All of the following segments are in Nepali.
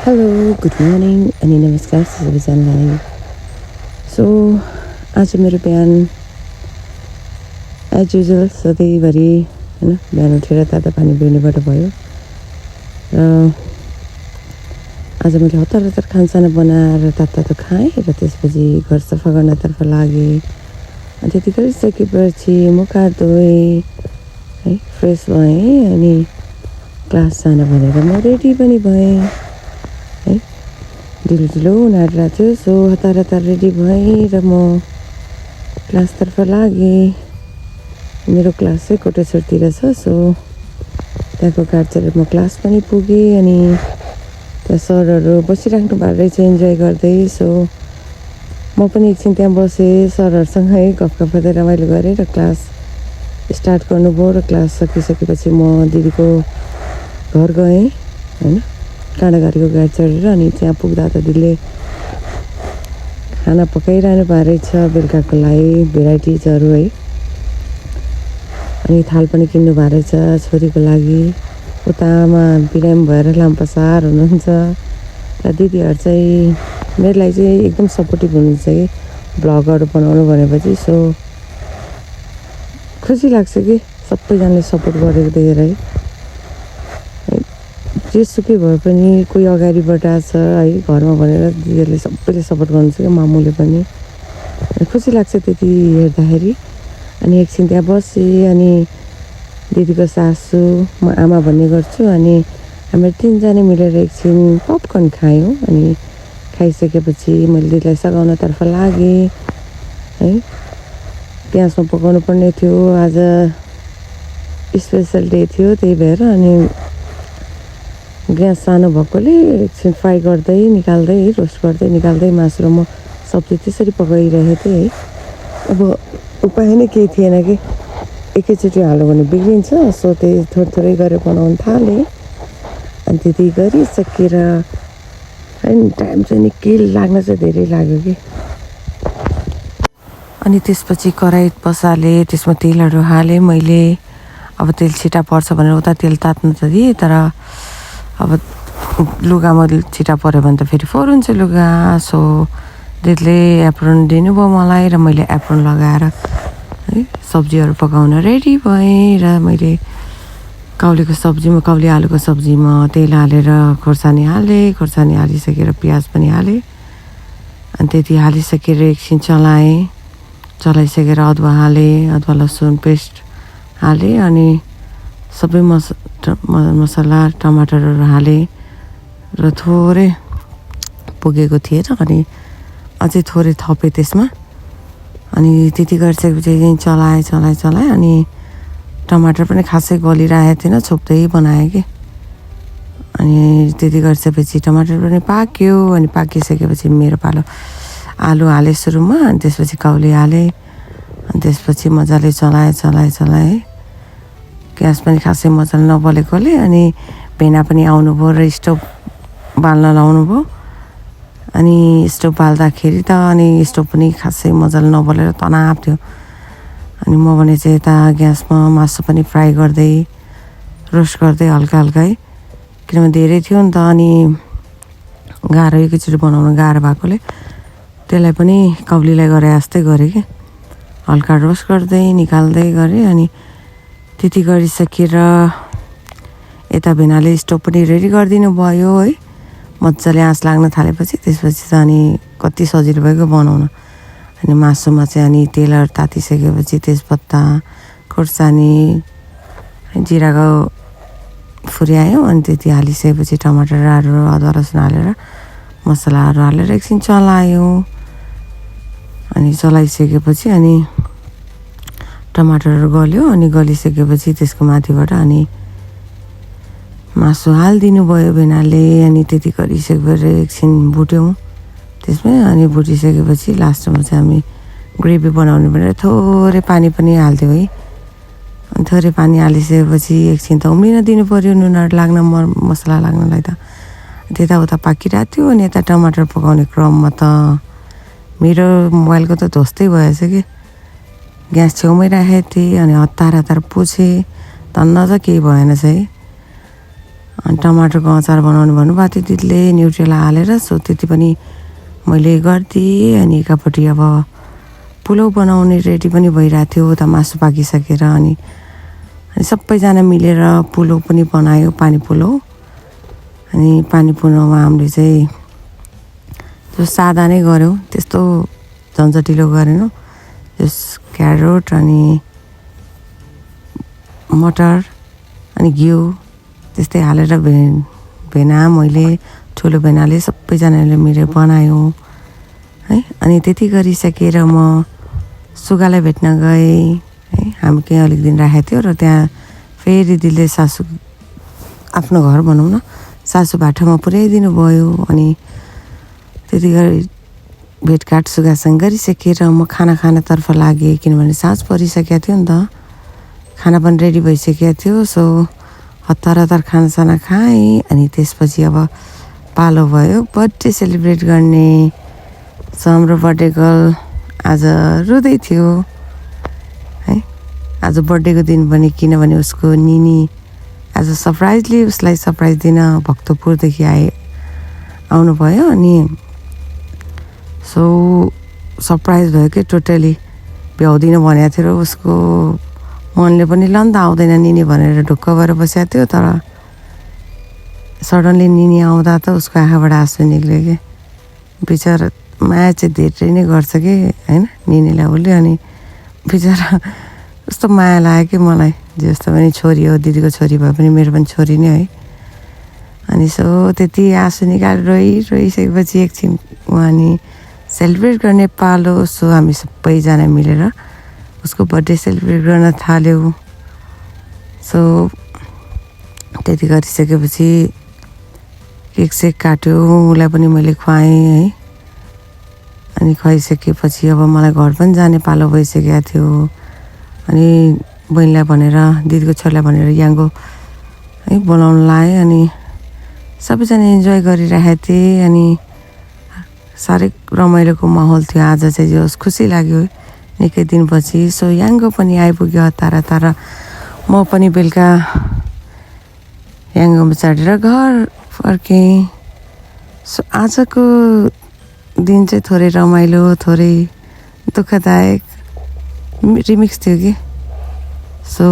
हेलो गुड मर्निङ अनि नमस्कार सबैजनालाई। सो आज मेरो बिहान एज युजुअल सधैँभरि होइन बिहान उठेर तातो पानी पिउनेबाट भयो र आज मैले हतार हतार खानसाना बनाएर तातो खाएँ र त्यसपछि घर सफा गर्नतर्फ लागेँ। अनि त्यति गरिसकेपछि मुख हात धोएँ है, फ्रेस भएँ अनि क्लास जान भनेर म रेडी पनि भएँ है। ढिलो ढिलो उनीहरू थियो, सो हतार हतार रेडी भएँ र म क्लासतर्फ लागेँ। मेरो क्लास चाहिँ कोटेश्वरतिर छ, सो त्यहाँको गाडी चढेर म क्लास पनि पुगेँ। अनि त्यहाँ सरहरू बसिराख्नु भएको रहेछ इन्जोय गर्दै, सो म पनि एकछिन त्यहाँ बसेँ। सरहरूसँगै गफ गर्दै रमाइलो गरेँ र क्लास स्टार्ट गर्नुभयो र क्लास सकिसकेपछि म दिदीको घर गएँ होइन, काँडागाडीको गाडी चढेर। अनि त्यहाँ पुग्दा त दिदीले खाना पकाइरहनु भएको रहेछ बेलुकाको लागि, भेराइटिजहरू है। अनि थाल पनि किन्नु भएको रहेछ छोरीको लागि। उता आमा बिरामी भएर लाम्पासार हुनुहुन्छ र दिदीहरू चाहिँ मेरो लागि चाहिँ एकदम सपोर्टिभ हुनुहुन्छ कि भ्लगहरू बनाउनु भनेपछि। सो खुसी लाग्छ कि सबैजनाले सपोर्ट गरेको देखेर है। जेसुकै भए पनि कोही अगाडिबाट छ है घरमा भनेर दिदीहरूले सबैले सपोर्ट गर्नुहुन्छ क्या, मामुले पनि। खुसी लाग्छ त्यति हेर्दाखेरि। अनि एकछिन त्यहाँ बसेँ अनि दिदीको सासू म आमा भन्ने गर्छु अनि हामी तिनजना मिलेर एकछिन पपकर्न खायौँ। अनि खाइसकेपछि मैले दिदीलाई सघाउनतर्फ लागेँ है। प्याजमा पकाउनु पर्ने थियो, आज स्पेसल डे थियो त्यही भएर। अनि ग्यास सानो भएकोले एकछिन फ्राई गर्दै निकाल्दै रोस्ट गर्दै निकाल्दै मासु र म सब्जी त्यसरी पकाइरहेको थिएँ है। अब उपाय नै केही थिएन कि एकैचोटि हाल्यो भने बिग्रिन्छ, सो त्यही थोरै थोरै गरेर बनाउनु थालेँ। अनि त्यति गरिसकेर होइन टाइम चाहिँ निकै लाग्न चाहिँ धेरै लाग्यो कि। अनि त्यसपछि कराही बसालेँ, त्यसमा तेलहरू हालेँ मैले। अब तेल छिटा पर्छ भनेर उता तेल तात्नु त दिएँ, तर अब लुगामा छिटा पऱ्यो भने त फेरि फोहोर हुन्छ लुगा। सो दिदीले एप्रोन दिनुभयो मलाई र मैले एप्रोन लगाएर है सब्जीहरू पकाउन रेडी भएँ। र मैले काउली आलुको सब्जीमा तेल हालेर खोर्सानी हालेँ, खोर्सानी हालिसकेर प्याज पनि हालेँ। अनि त्यति हालिसकेर एकछिन चलाइसकेर अदुवा हालेँ, अदुवा लसुन पेस्ट हालेँ। अनि सबै मसला टमाटरहरू हालेँ र थोरै पुगेको थिएन, अनि अझै थोरै थपेँ त्यसमा। अनि त्यति गरिसकेपछि चलाएँ अनि टमाटर पनि खासै गलिरहेको थिएन, छोप्दै बनाएँ कि। अनि त्यति गरिसकेपछि टमाटर पनि पाक्यो। अनि पाकिसकेपछि मेरो पालो आलु हालेँ सुरुमा, अनि त्यसपछि काउली हालेँ। अनि त्यसपछि मजाले चलाएँ। ग्यास पनि खासै मजाले नबलेकोले अनि भेना पनि आउनुभयो र स्टोभ बाल्न लाउनु भयो। अनि स्टोभ बाल्दाखेरि त अनि स्टोभ पनि खासै मजाले नबलेर तनाव थियो। अनि म भने चाहिँ यता ग्यासमा मासु पनि फ्राई गर्दै रोस्ट गर्दै हल्का है, किनभने धेरै थियो नि त। अनि गाह्रो एकैचोटि बनाउनु गाह्रो भएकोले त्यसलाई पनि काउलीलाई गरे जस्तै गरेँ कि, हल्का रोस्ट गर्दै निकाल्दै गरेँ। अनि त्यति गरिसकेर यता भेनाले स्टोभ पनि रेडी गरिदिनु भयो है। मजाले आँच लाग्न थालेपछि त्यसपछि त अनि कति सजिलो भएको बनाउन। अनि मासुमा चाहिँ अनि तेलहरू तातिसकेपछि तेजपत्ता खोर्सानी जिराको फुर्यायौँ। अनि त्यति हालिसकेपछि टमाटरहरू अदुवा लसुन हालेर मसलाहरू हालेर एकछिन चलायौँ। अनि चलाइसकेपछि अनि टमाटरहरू गल्यो। अनि गलिसकेपछि त्यसको माथिबाट अनि मासु हालिदिनु भयो भेनाले। अनि त्यति गरिसकेपछि एकछिन भुट्यौँ त्यसमै। अनि भुटिसकेपछि लास्टमा चाहिँ हामी ग्रेभी बनाउने भनेर थोरै पानी पनि हालिदियो है। अनि थोरै पानी हालिसकेपछि एकछिन त उम्लिन दिनु पऱ्यो, नुनहरू लाग्न मसला लाग्नलाई त। त्यताउता पाकिरहेको थियो। अनि यता टमाटर पकाउने क्रममा त मेरो मोबाइलको त ध्वस्तै भएछ कि, ग्यास छेउमै राखेको थिएँ। अनि हतार पुछेँ, धन्न त केही भएन चाहिँ। अनि टमाटरको अचार बनाउनु भन्नुभएको थियो दिदीले न्युट्रेला हालेर, सो त्यति पनि मैले गरिदिएँ। अनि एकापट्टि अब पुलाउ बनाउने रेडी पनि भइरहेको थियो, उता मासु पाकिसकेर। अनि सबैजना मिलेर पुलाउ पनि बनायो, पानी पुलाउ। अनि पानी पुलाउमा हामीले चाहिँ त्यो सादा नै गऱ्यौँ, त्यस्तो झन्झटिलो गरेनौँ। त्यस क्यारोट अनि मटर अनि घिउ त्यस्तै हालेर भेना मैले ठुलो भेनाले सबैजनाले मिलेर बनायौँ है। अनि त्यति गरिसकेर म सुगालाई भेट्न गएँ है। हामी कहीँ अलिक दिन राखेको थियो र त्यहाँ फेरि दिदीले सासू आफ्नो घर भनौँ न, सासू भाटामा पुर्याइदिनु भयो। अनि त्यति गरी भेटघाट सुगासँग गरिसकेर म खाना खानातर्फ लागेँ, किनभने साँझ परिसकेको थियो नि त, खाना पनि रेडी भइसकेको थियो। सो हतार हतार खानासाना खाएँ। अनि त्यसपछि अब पालो भयो बर्थडे सेलिब्रेट गर्ने। सो हाम्रो बर्थडे गर्ल आज रुँदै थियो है, आज बर्थडेको दिन पनि, किनभने उसको निनी आज सरप्राइजली उसलाई सरप्राइज दिन भक्तपुरदेखि आउनुभयो। अनि सो सरप्राइज भयो कि टोटली भ्याउँदिनँ भनेको थियो र उसको मनले पनि ल नि त आउँदैन निनी भनेर ढुक्क भएर बसेको थियो। तर सडनली निनी आउँदा त उसको आँखाबाट आँसु निक्ल्यो कि, बिचरा माया चाहिँ धेरै नै गर्छ कि होइन निनीलाई उसले। अनि बिचरा कस्तो माया लाग्यो कि मलाई, जस्तो पनि छोरी हो, दिदीको छोरी भए पनि मेरो पनि छोरी नै है। अनि सो त्यति आँसु निकालेर रोइसकेपछि एकछिन अनि सेलिब्रेट गर्ने पालो। सो हामी सबैजना मिलेर उसको बर्थडे सेलिब्रेट गर्न थाल्यौँ। सो त्यति गरिसकेपछि केक सेक काट्यो, उसलाई पनि मैले खुवाएँ है। अनि खुवाइसकेपछि अब मलाई घर पनि जाने पालो भइसकेको थियो। अनि बहिनीलाई भनेर, दिदीको छोरीलाई भनेर याङ्गो है बोलाउनु लाएँ। अनि सबैजना इन्जोय गरिरहेको थिएँ। अनि साह्रै रमाइलोको माहौल थियो आज चाहिँ, जो खुसी लाग्यो निकै दिनपछि। सो याङ्गो पनि आइपुग्यो हतार हतार। म पनि बेलुका याङ्गोमा चढेर घर फर्केँ। सो आजको दिन चाहिँ थोरै रमाइलो, थोरै दुःखदायक रिमिक्स थियो कि। सो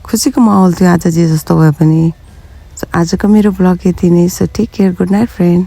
खुसीको माहौल थियो आज जे जस्तो भए पनि। सो आजको मेरो ब्लग यति नै। So take care, good night friend.